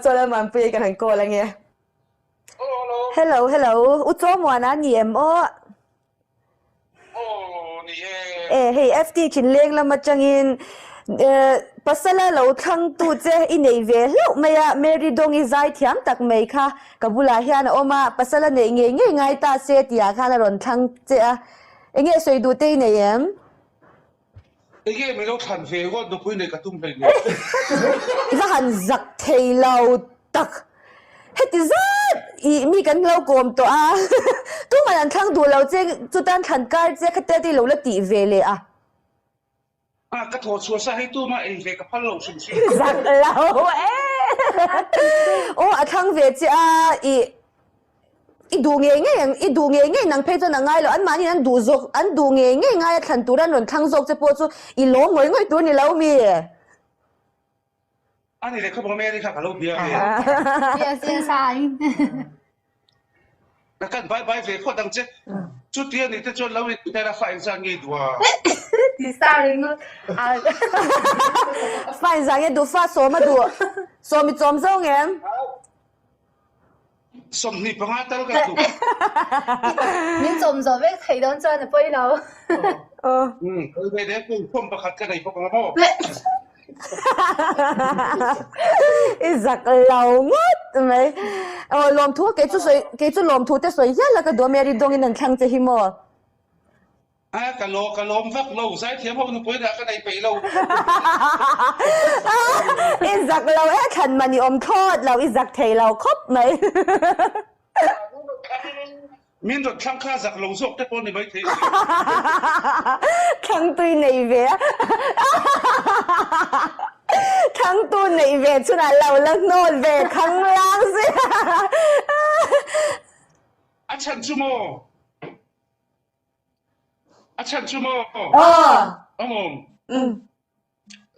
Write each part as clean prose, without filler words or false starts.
Chuan Lalmuanpuia kan han call ange. Hello, hello. U Chawmuana a ni em aw? E hei FT thinleng lam atangin pasala lo thlangtu che i nei ve hlauh mai a, Mary Dawngi zai thiam tak mai kha ka bulah hian a awm a, pasala neih ngei ngei ngai ta se tihah khan a rawn thlang che a, enge sawi duh te i nei em? Enge min lo thlan ve ngawt nupui neih ka tum hlei nen. I va han zak thei lo tak. Heti zat i mi kan lo kawm tawh a, tuman an thlang duh lo che chutan thlan kar che khatia te i lo la tih ve leh a. A, ka thaw chhuah sa hei tuma ei ve ka phal lo hrim hrim. Zak lo e. Aw a thlang ve che a i I duh ngei ngei ang, i duh ngei ngei nang phei chuan a ngai lo, anmahniin an duh zawk, an duh ngei ngei ngai a thlan tur an rawn thlang zawk che pawh chu i lawm ngawih ngawih tur ni lo mi? A ni leh khawp ang Mary kha ka lo bia ve. Bia sin sa in. Ka kan bye bye ve phawt ang che. Chuti a nih te chuan lo in hmel a fa engzah nge i duh a? Ti sa ringawt a. Fa engzah nge duh? Fa sawm a duh. Sawm i chawm zo ngem? 25 tal ka duh. Min chawm zawh vek theih dawn chuan a pawi lo. Umm kal ve deuh pawh inkhawm pakhat ka nei bawk ang a maw? I zak lo ngawt mai. Aw lawmthu kei chu sawi kei chu lawmthu te sawi hial a ka duh a Mary dawngin an thlang che hi maw? A ka lo ka lawm vak lo, zaithiam ho nupui dah ka nei peih lo. I zak lo e thlan man i awm thlawt lo, i zak thei lo khawp mai. Min rawn thlang kha zak lo zawk te pawh ni mai thei si. Thlangtui nei ve a. Thlangtu neih ve chhunah lo la hnawl ve khanglang si. A chhan chu maw? A chhan chu maw? Awm.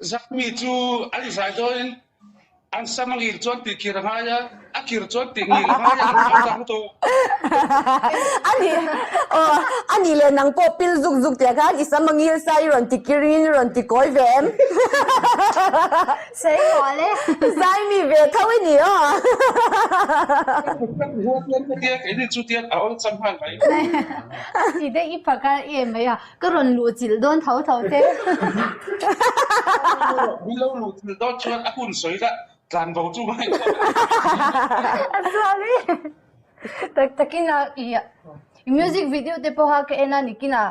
Zakmi chu an inzai dawnin an sam a ngil chuan tih kir a ngai a, a kir chuan tih ngil a ngai a, an hau tak lutuk. A nih, aw, a nih leh nang pawh pil zuk zuk tih ah khan i sam a ngil sa i rawn ti kirin i rawn ti kawi ve em? Sawi kual e. Zai mi ve tho i ni aw. Keini chu tian a awlsam nghal mai. Ti deuh i phakar em mai a, ka rawn luh chilh dawn tho tho te. Min lo luh chilh dawn chuan a hun sawi la tlan bo chu mai. A sual i. Tak takin a i music video te pawha ka en a nikin a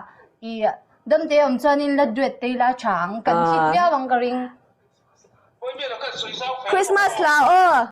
i Damte awm chuanin la duet te ila tha ang, kan hit viau ang ka ring. Christmas hla aw.